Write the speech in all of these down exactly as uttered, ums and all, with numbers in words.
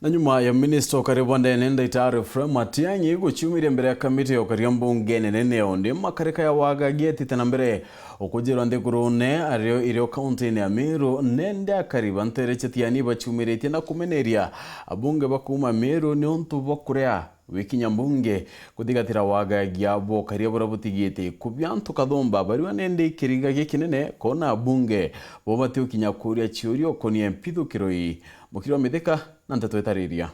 Na nyuma ya minista ukari bwa ndene Ndaitari Fred Matiang'i guciumiria mbere ya kamiti ya ukaria mbunge nene neo, ndi makarika ya wagagia etite na mbere ukujirwa nthigurune ario irio kaunti-ini ya Meru, nende akari ba ntere cia Tiani baciumiritie na kumeneria abunge ba kuuma Meru ni untu bwa kurea wikinya mbunge kuthigatira wagagia bwa ukaria buria butigite kubia antu kathumba bariwa nende ikiriga gikinene kona abunge bo batiukinya kuria ciuria ukonie mpithukiro ii. Mukiri wa Mithika na nteto itariria.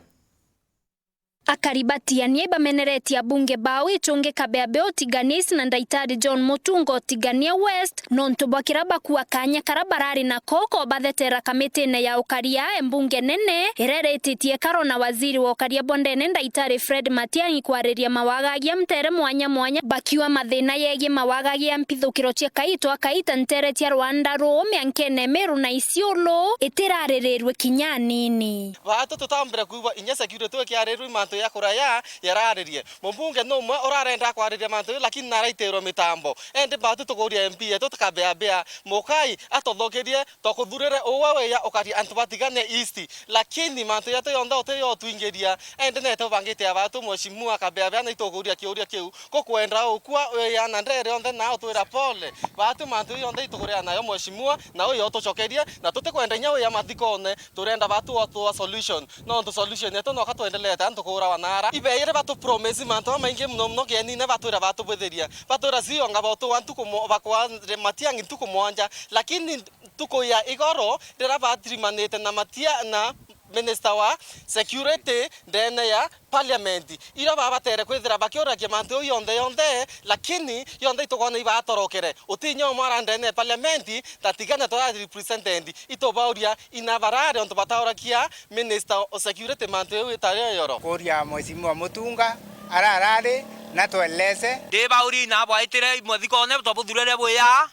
Akari ba Tiania ibameneretie abunge bao Ichungi Kabeabe Otiganis na Ndaitari John Mutunga Otigania West nontu bwa kira bakua kanya kara barari nako ko bathetera kamitine ya ukaria embunge nene iria irititie karo na waziri wa ukaria bwa ndene Ndaitari Fred Matiang'i kwariria mawagagia ntere mwanya mwanya bakiuga mathina yegie mawagagia mpithukiro cia kaito akaita ntere cia Rwanda ruu miankene Meru na Isiolo itiraririrwe kinya anini. Baatu tutambire kwigua inya security ikiaririrwa mantu ya kuraya yararirie. Mumbunge numwe urarenda kwariria mantu jau, lakini naraitirwe mitambo. Endi baatu tukuria M P yetu tukabeabea, mukai atuthukirie, tukuthurire uwe wiya ukari antu batigane East. Lakini mantu yetu yonthe utiyo utwingiria. Endi nete ubangite ya baatu, mheshimiwa, akabeabea na itukuria kiuria kiu. Kukwenda ukua wiya na ndere yonthe na utwira pole. Baatu mantu yonthe itukuria nayo, mheshimiwa, na uyo utucokerie, na tutikwenda inya wiya mathikone. Turenda baatu otwa solution. Nontu solution yetu noka twendelete antu kuurawa naara. Ibeire batu promise mantu mamaingi muno muno kienine, batwira batubwithiria. Batwira cionga botuwa ntuku mo-, bakwa Matiang'i ntuku mwanja. Lakini ntuku ya igoro, riria batirimanite na Matia-, na minister wa security ndene ya parliament, iria babatere kwithira bakiuragia mantu jau yonthe yonthe, lakini yonthe itukwona ibatorokere. Utinya umwe ara ndene ya parliament, tatigana twa represented, itubauria ina barare ontu bataurakia minister o security mantu jau itari yoro. Kuria mheshimiwa Mutunga, ara arari, na tweleze. Ndibauria ina bwaitire imwe thikone twabuthurere bwiya,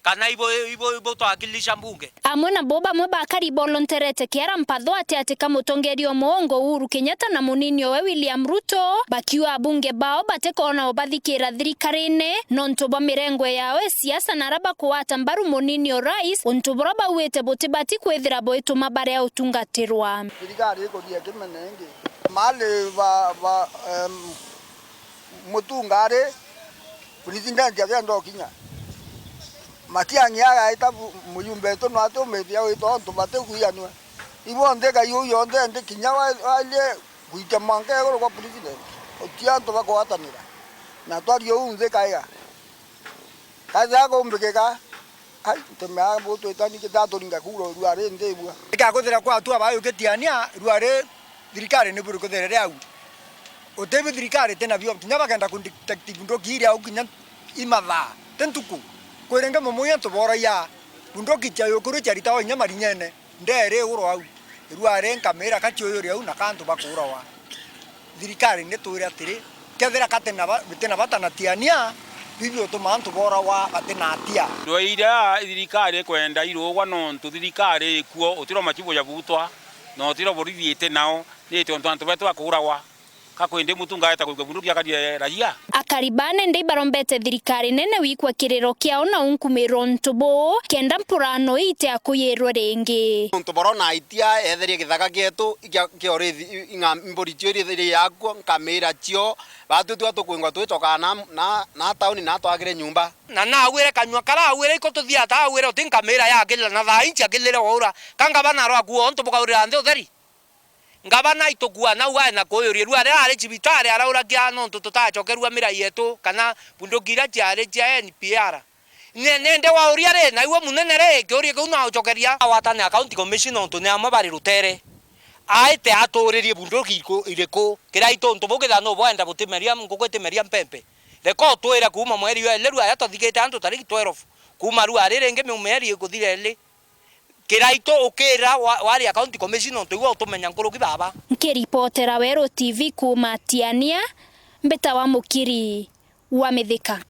kana ibo, ibo, ibo twakilisha mbunge. Amwe nabo bamwe bakari bolonterete kiara mpatho ati ati ka mutongeria o muongo Uhuru Kenyatta na munini owe William Ruto, bakiuga abunge bao batikona ubathikira thirikarine nontu bwa mirengo yao e siasa na ara bakugwata mbaru munini o rais, untu buria bauite butibati kwithira buituma barea utungatirwa. Thirikari ikuthia kimene ingi. Mali ba, ba, em, Mutunga ari president akenda ukinya. Matiang'i agaita bu-, mujumbe wetu no atumithia witwa ontu batikuiganua. Ibonthe Ngai uu yonthe ndi kinya wa-, warie gwitia mwanka iguru kwa president. Uti antu bakugwatanira. Na twarie uu nthi kaiga. Kaja kumbikika. Ai, ntumeaga butwitani kitaturinga kura ruari nthi bua. Ikakuthira kwa atua bayukitiania ruari thirikari ni burikutherere au. Utibi thirikari tina bio, kinya bakenda kundictive nduki iria au kinya imathaa, ti ntuku. Kwiringi mumuya ntuboragia bunduki cia yukuru ciaritawa inya marinyene, nderi iguru au. Ruari nkamira kaciuyuri au na kantu bakuurawa. Thirikari ni twire atiri, kethira katina ba-, bitina bata na Tiania, bibi utuma antu booragwa batina atia. Ndwairia thirikari ikwenda irugwa nontu thirikari ikuo, utiro machibu ya butwa, na utiro borithi iti nao, ni tiontu antu betu bakuuragwa. Ka kwindi Mutunga aeta kuigua bunduki akarire raia? Akari ba nende ibarombete thirikari nene wikwa kiriro kiao na unkumirwa untu buu, kenda mpurano iite akuyirwe ringi. Untu boro na itia etherie githaka gietu, ikia, kia urithi, i-, ing'a-, mburi cio iria ithiri yakuo, nkamira cio, batwitwa tukwingwa twicokaa na, na, na tauni na twakire nyumba. Na nawire kanyua kara awire iko tuthia ta awire uti nkamira yakirira na thaa inci akirire waura. Ka ngavana arwa kuo ontu bukaurira nthi utheri. Ngavana aitukua nau ae na kuyuria rua riria ari cibitari arauragia nontu tutacokerua mirai yetu kana bunduki iria ciari cia N P R. Ni-, nindi wauria ri, naiwe munene ri, kiuria kiu naucokeria? Awatane a County Commission nontu ni amwe bari rutere. Aite aturirie bunduki iriku, iriku? Kiraitu untu bukitha no bwenda butimeria, nguku itimeria mpempe. Reka utwire kuuma mweri wa ili rua ya twathikite antu tariki twelve. Kuuma rua ri ringi mieri ikuthira ili. Kiraitu ukira wa-, waria County Commission nontu iwe utumenya nkuruki baba. Nkiripotera Weru T V kuuma Tiania, mbitawa Mukiri wa Mithika.